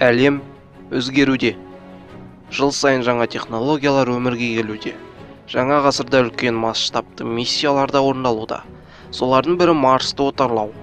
Әлем өзгеруде. Жыл сайын жаңа технологиялар өмірге келуде. Жаңа ғасырда үлкен масштабты миссиялар да орындалуда. Солардың бірі Марсты отарлау.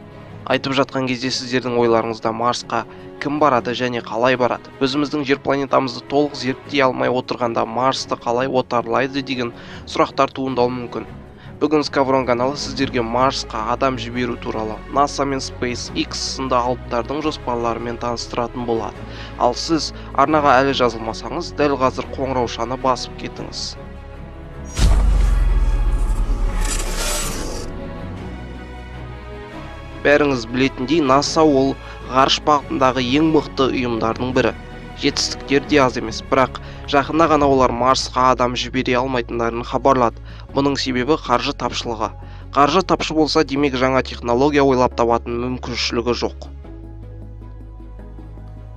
Айтып жатқан кезде сіздердің ойларыңызда Марсқа кім барады және қалай барады? Өзіміздің жер планетамызды толық зерттей алмай отырғанда Марсты қалай отарлайды деген сұрақтар туындауы мүмкін. Бүгін Скаврон каналы сіздерге Марсқа адам жіберу туралы NASA мен SpaceX сынды алыптардың жоспарларымен таныстыратын болады. Ал сіз арнаға әлі жазылмасаңыз, дәл қазір қоңыраушаны басып кетіңіз. Бәріңіз білетіндей, NASA ол ғарыш бағытындағы ең мықты ұйымдардың бірі. Жетістіктер де аз емес, бірақ жақында ғана олар Марсқа адам жібере алмайтындарын хабарлады. Бұның себебі қаржы тапшылығы. Қаржы тапшы болса, демек жаңа технология ойлап табатын мүмкіншілігі жоқ.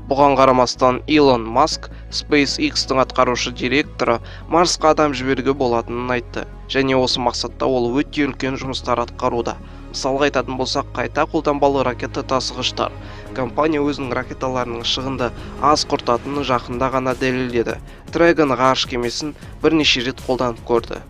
Бұған қарамастан Илон Маск, SpaceX-тің атқарушы директоры, Марсқа адам жіберуге болатынын айтты. Және осы мақсатта ол өте үлкен жұмыстар атқаруда. Мысалға айтатын болсақ, қайта қолданбалы ракета тасығыштар. Компания өзінің ракеталарының шығынды аз құртатынын жақында ғана дәлелдеді. Dragon ғарыш кемесін бірнеше рет қолданып көрді.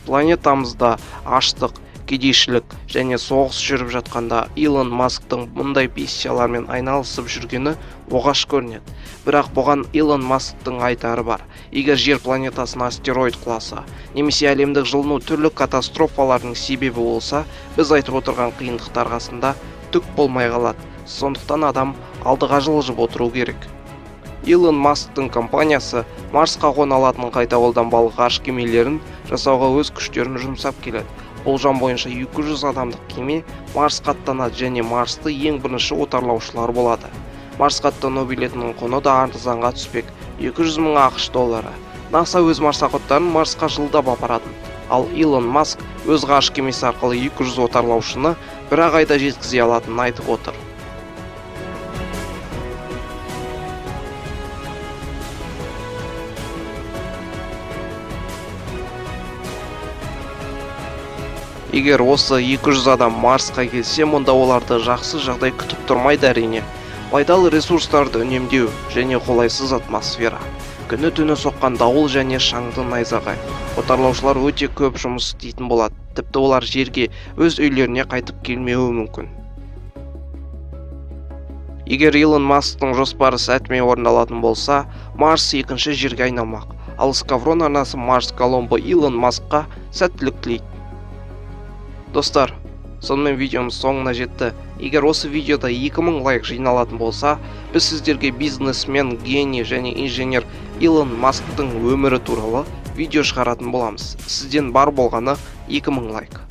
Планетамызда аштық, кедейшілік және соғыс жүріп жатқанда Илон Масктың мұндай миссиялармен айналысып жүргені оғаш көрінеді. Бірақ бұған Илон Масктың айтары бар. Егер жер планетасына астероид құласа, немесе әлемдік жылыну түрлі катастрофалардың себебі болса, біз айтып отырған қиындықтар қасында түк болмай қалады. Сондықтан адам алдыға жылжып отыру керек. Илон Масктың компаниясы Марсқа қона алатын қайта қолданбалы ғарыш кемелерін жасауға өз күштерін жұмсап келеді. Болжам бойынша 200 адамдық кеме Марсқа аттанады және Марсты ең бірінші отарлаушылар болады. Марсқа аттану билетінің құны да арзанға түспек 200 мың ақш доллары. NASA өз марсоходтарын Марсқа жылдап апарады. Ал Илон Маск өз ғарыш кемесі арқылы 200 отарлаушыны бір-ақ айда жеткізе алатынын айтып отыр. Егер осы 200 адам Марсқа келсе, мұнда оларды жақсы жағдай күтіп тұрмайды әрине. Пайдалы ресурстарды үнемдеу және қолайсыз атмосфера. Күні-түні соққан дауыл және шаңды найзағай. Отарлаушылар өте көп жұмыс істейтін болады. Тіпті олар жерге өз үйлеріне қайтып келмеуі мүмкін. Егер Илон Масктың жоспары сәтімен орындалатын болса, Марс екінші жерге айналмақ. Ал Скаврон арнасы Марс Коломбо Илон Маскқа сәттілік тілейді. Достар, сонымен видеомыз соңына жетті. Егер осы видеода 2000 лайк жиналатын болса, біз сіздерге бизнесмен, гений және инженер Илон Масктың өмірі туралы видео шығаратын боламыз. Сізден бар болғаны 2000 лайк.